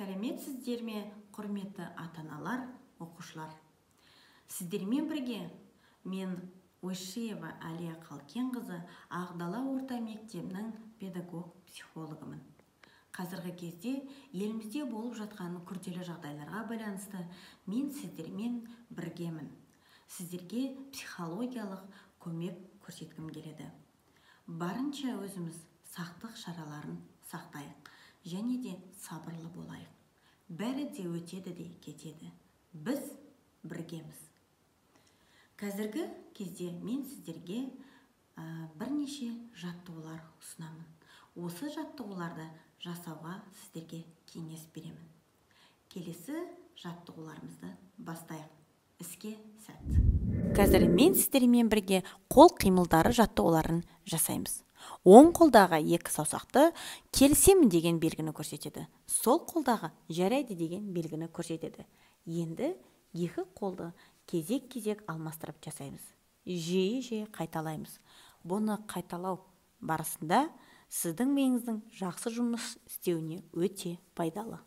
Сәлеметсіздер ме, құрметті ата-аналар, оқушылар. Сіздермен бірге мен Ойшиева Әлия Қалкенқызы, Ақдала орта мектебінің педагог-психологымын. Қазіргі кезде елімізде болып жатқан күрделі жағдайларға байланысты мен сіздермен біргемін. Сіздерге психологиялық көмек көрсеткім келеді. Барынша өзіміз сақтық шараларын сақтайық және де сабырлы болайық. Бәрі де өтеді де кетеді. Біз біргеміз. Қазіргі кезде мен сіздерге бірнеше жаттығулар ұсынамын. Осы жаттығуларды жасауға сіздерге кеңес беремін. Келесі жаттығуларымызды бастайық. Іске сәт. Қазір мен сіздермен бірге қол қимылдары жаттығуларын жасаймыз. Оң қолдағы екі саусақты келісемін деген белгіні көрсетеді. Сол қолдағы жарайды деген белгіні көрсетеді. Енді екі қолды кезек-кезек алмастырып жасаймыз. Жиі-жиі қайталаймыз. Бұны қайталау барысында сіздің миыңыздың жақсы жұмыс істеуіне өте пайдалы.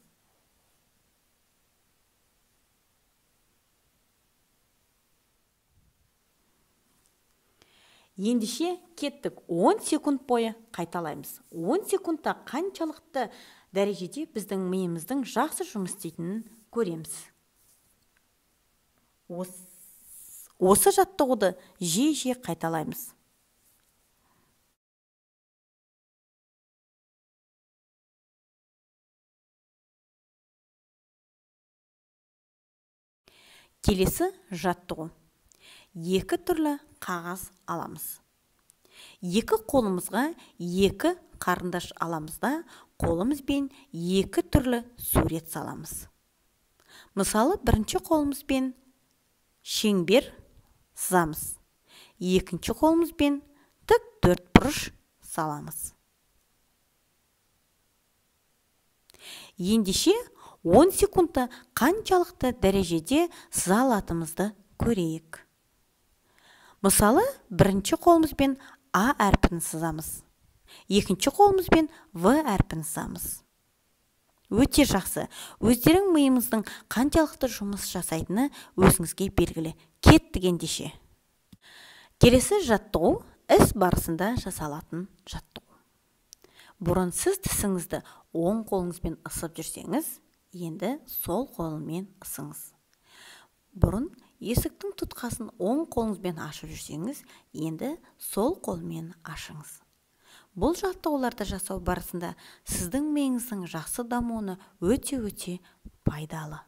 Ендеше кеттік. 10 секунд бойы қайталаймыз. 10 секундта қаншалықты дәрежеде біздің миымыздың жақсы жұмыс істейтінін көреміз. Осы жаттығуды жиі-жиі қайталаймыз. Келесі жаттығу. Екі түрлі қағаз аламыз. Екі қолымызға екі қарындаш аламыз да, қолымызбен екі түрлі сурет саламыз. Мысалы, бірінші қолымызбен шеңбер сызамыз. Екінші қолымызбен тік төрт бұрыш саламыз. Ендеше 10 секундта қаншалықты дәрежеде сыза алатынымызды көрейік. Мысалы, бірінші қолымызбен А әрпін сызамыз. Екінші қолымызбен В әрпін сызамыз. Өте жақсы. Өздерің миымыздың қаншалықты жұмыс жасайтыны өзіңізге белгілі. Кеттік ендеше. Келесі жаттығу іс барысында жасалатын жаттығу. Бұрын сіз тісіңізді оң қолыңызбен ысып жүрсеңіз, енді сол қолмен ысыңыз. Бұрын есіктің тұтқасын оң қолыңызбен ашып жүрсеңіз, енді сол қолмен ашыңыз. Бұл жаттығуларды жасау барысында сіздің миыңыздың жақсы дамуына өте-өте пайдалы.